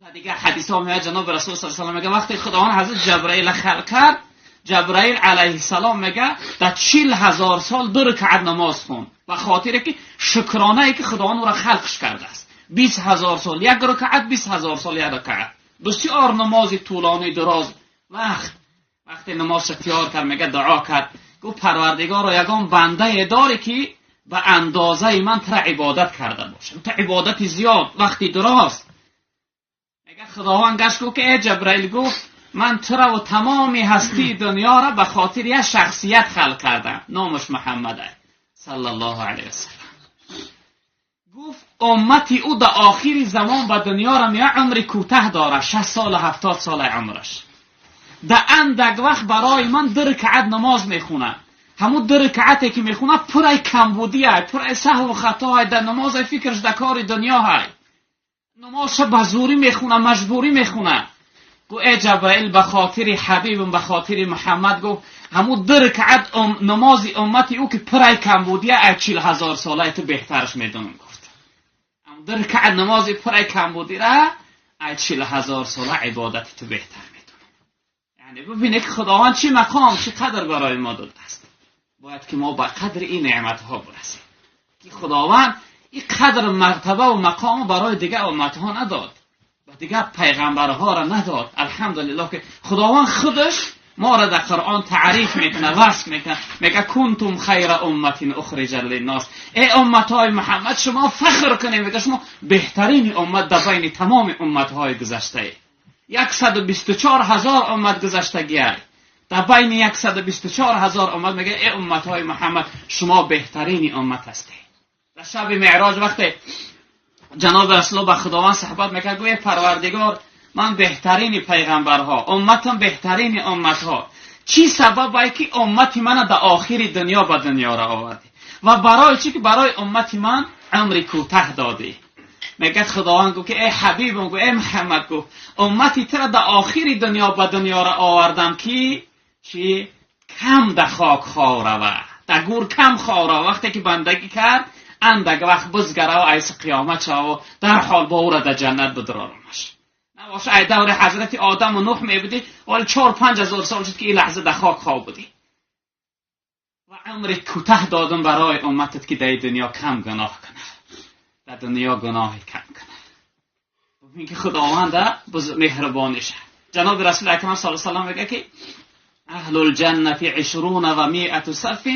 و دیگه حدیث ها میاد جناب رسول صلی الله علیه و میگه وقتی خداوند حضرت جبرائیل خلق کرد، جبرائیل علیه السلام میگه در 40,000 سال 2 رکعت نماز خوند و خاطر که شکرانه ای که خداوند او را خلقش کرده است. 20,000 سال یک رکعت، 20,000 سال یک رکعت، بسیار نماز طولانی دراز. وقتی نماز تیار کرد میگه دعا کرد، گفت پروردگارا یگان بنده داری که به اندازه من تر عبادت کرده باشه، تو عبادت زیاد وقتی دراز. میگه خداوند گشت گفت که ای جبرائیل، گفت من تو را و تمام هستی دنیا را به خاطر یک شخصیت خلق کردم، نامش محمد صلی الله علیه وسلم. گفت امتی او در آخر زمان به دنیا را میاد، عمر کوتاه داره، 60 سال 70 سال عمرش، در اندک وقت برای من 2 رکعت نماز میخونه. همون 2 رکعتی که میخونه پرای کمبودی های، پرای سهو و خطا های، در نماز فکرش در کار دنیا های، نمازش به زوری میخونه، مجبوری میخونه. گو ای جبرائیل به خاطر حبیبم، به خاطر محمد، گفت همون 2 رکعت نماز امتی او که پرای کمبودی های 40,000 ساله تو بهترش میدونم. گفت هم 2 رکعت نماز پرای کمبودی را ای 40,000 ساله عبادت تو بهتر میدونم. یعنی ببینید که خداوند چی مقام، چی قدر برای ما داده است. باید که ما به قدر این نعمت ها برسیم که خداوند این قدر مرتبه و مقام برای دیگه امت ها نداد و دیگه پیغمبرها را نداد. الحمدلله که خداوند خودش ما را در قرآن تعریف میکنه، وصف میکنه، میگه کنتم خیر امت اخرجت للناس. ای امت های محمد شما فخر کنید، میگه شما بهترین امت در بین تمام امت های گذشته. 124,000 امت گذشتگی در بین 124,000 امت میگه ای امت های محمد شما بهترین امت هستید. در شب معراج وقتی جناب رسول الله به خداوند صحبت میکرد، گویا پروردگار من بهترین پیغمبرها، امتم بهترین امتها، چی سبب که امت من در آخر دنیا به دنیا را آوردی و برای چی که برای امت من عمر کوتاه دادی؟ میگه خداوند گفت که ای حبیبم، گفت ای محمد، گفت امتی تو را در آخر دنیا به دنیا را آوردم که چی کم در خاک خواه روه، در گور کم خواه روه. وقتی که بندگی کرد اندک وقت بزگره و ایس قیامت شوه و در حال با او را در جنت بدرارمش. نباشه ای دور حضرت آدم و نوح می بودی، ولی 4-5 هزار سال شد که این لحظه در خاک خواه بودی. و عمر کوتاه دادم برای امتت که در دنیا کم گناه کنه، در دنیا گناه کم کنه. ببین که خداوند مهربانشه. جناب رسول اکرم صلی الله علیه و سلم میگه که اهل الجنة 20 و 100 صف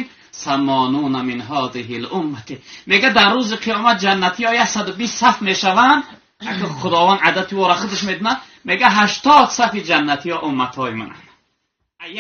80 من هذه الامه. میگه در روز قیامت جنتی ها 120 صف میشوند. اگه خداوند عدد او را خودش میدونه، میگه 80 صف جنتی ها امت های منن.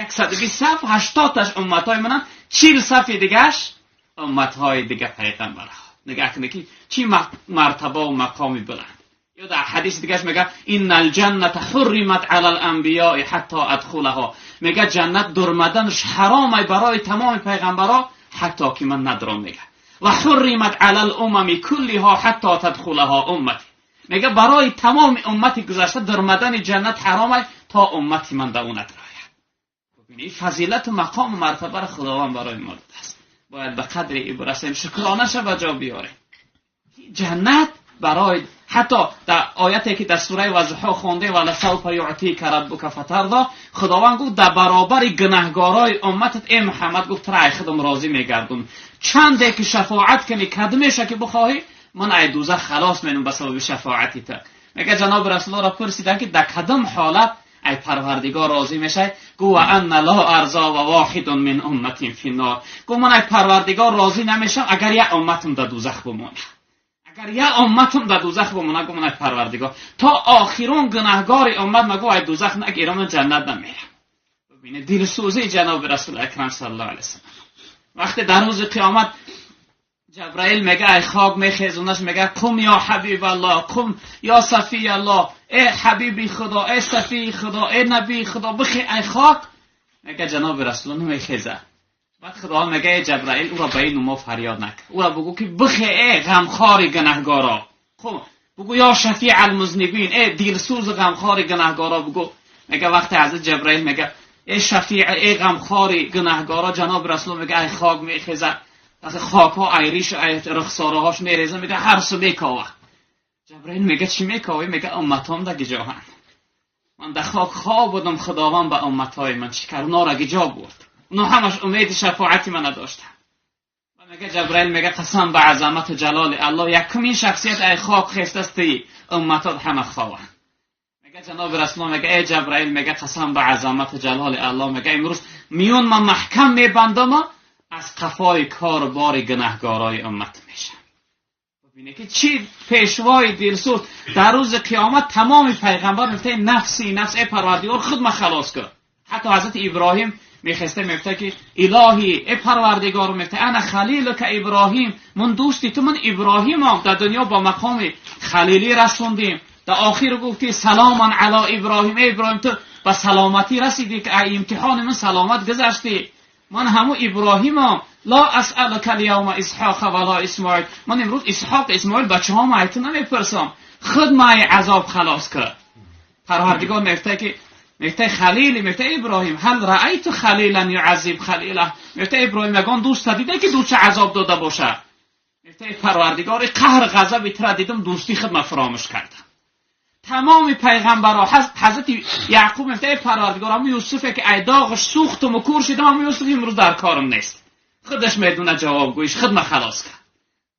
120 صف 80 تاش امت های منن، 40 صف دیگهش امت های دیگه پیغمبرها. نگاه کنه که چی مرتبه و مقامی بلند. یا در حدیث دیگهش میگه ان الجنة حرمت علی الانبیاء حتی ادخلها. میگه جنت درمدنش حرامه برای تمام پیغمبرها حتی که من ندرم. میگه و حرمت علی الامم کلها حتی تدخلها امتی. میگه برای تمام امتی گذشته درمدن جنت حرامه تا امتی من در اون ندراید. ببینید فضیلت و مقام و مرتبه را خداوند برای ما داده است. باید به قدر ای برسیم، شکرانه به جا بیاریم. جنت برای حتی در آیتی که در سوره وضحا خونده ولسوف یعطیک ربک فترضی، خداوند گفت در برابر گناهگارای امتت ای محمد، گفت ترای خودم راضی میگردم. چنده که شفاعت کنی کدمشه که بخواهی من ای دوزخ خلاص مینم به سبب شفاعتی تا. میگه جناب رسول الله را پرسیدن که در کدام حالت ای پروردگار راضی میشه؟ گو ان لا ارضا و واحد من امتی فی النار. گو من ای پروردگار راضی نمیشم اگر یک امتم در دوزخ بمونه. اگر یک امتم در دوزخ بمونه، گو من ای پروردگار تا آخرون گناهگار امت مگو ای دوزخ نگیرم من جنت نمیرم. ببینید دلسوزی جناب رسول اکرم صلی الله علیه وسلم. وقتی در روز قیامت جبرائیل میگه ای خاک میخیزونش، میگه قم یا حبیب الله، قم یا صفی الله، ای حبیبی خدا، ای صفی خدا، ای نبی خدا، بخی ای خاک. میگه جناب رسول الله نمیخیزه. بعد خدا میگه ای جبرائیل او را به این ما فریاد نکن، او را بگو که بخی ای غمخوار گناهگارا، خب بگو یا شفیع المذنبین، ای دلسوز غمخوار گناهگارا بگو. میگه وقتی حضرت جبرائیل میگه ای شفیع، ای غمخوار گناهگارا، جناب رسول میگه ای خاک میخیزه، از خاک ها ایریش ای رخساره هاش میریزه، میگه هر سو میکاوه. جبرائیل میگه چی میکوی؟ میگه امتام در گجاهند. من در خاک خواب بودم، خداوند به امتای من چی کرد؟ اونا را گجا برد. اونا همش امید شفاعتی من نداشتن. میگه جبرائیل میگه قسم به عظمت و جلال الله، یکمین شخصیت ای خاک خیسته استی، امتات همه خوابند. میگه جناب رسول میگه ای جبرائیل، میگه قسم به عظمت و جلال الله، میگه امروز میون من محکم میبندم از قفای کار و بار گناهگارای امت میشم. ببینه که چی پیشوای دلسوز در روز قیامت تمام پیغمبر میگه نفسی نفس، ای پروردگار خود ما خلاص کن. حتی حضرت ابراهیم میخسته میگه که الهی ای پروردگار، میگه انا خلیلک ابراهیم، من دوستی تو، من ابراهیم در دنیا با مقام خلیلی رسوندیم، در آخر گفتی سلام علی ابراهیم، ای ابراهیم تو به سلامتی رسیدی که ای امتحان من سلامت گذشتی، من همو ابراهیمم، لا اسألک الیوم اسحاق ولا اسماعیل، من امروز اسحاق اسماعیل بچه ها ما تو نمیپرسم، خود ما عذاب خلاص کرد. پروردگار میگه که میگه خلیل، میگه ابراهیم هل رأیت خلیلا یعذب خلیله، میگه ابراهیم یگان دوست دیده که دوست عذاب داده باشه؟ میگه پروردگار قهر غضب تر دیدم، دوستی خود ما فراموش کردم. تمام پیغمبرها، حضرت یعقوب میگه پروردگار هم یوسف که ای داغش سوختم و کور شدم، هم یوسف امروز در کارم نیست، خودش میدونه جوابگویش، خود ما خلاص کرد.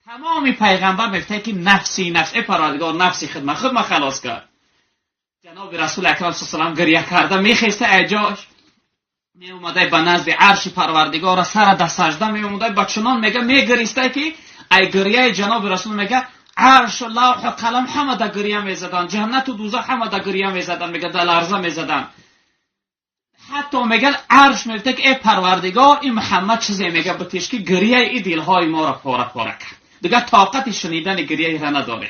تمام پیغمبر میگه که نفسی نفس، ای پروردگار نفسی خود ما خلاص کرد. جناب رسول اکرم صلی الله علیه و سلم گریه کرده میخسته ای جاش می اومده به نزد عرش پروردگار، سر در سجده می اومده، با چنان میگه میگریسته که ای گریه جناب رسول میگه عرش و لوح و قلم همه در گریه میزدن، جنت و دوزخ همه در گریه میزدن، میگه در لرزه میزدن. حتی میگه عرش میگه که ای پروردگار این محمد چیزی میگه بتیش که گریه ای دلهای ما را پاره پاره کرد، دیگه طاقت شنیدن گریه را نداره.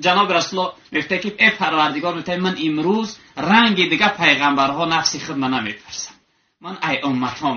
جناب رسول میگه که ای پروردگار، میگه من امروز رنگ دیگه پیغمبرها نفسی خود من نمیپرسم، من ای امتام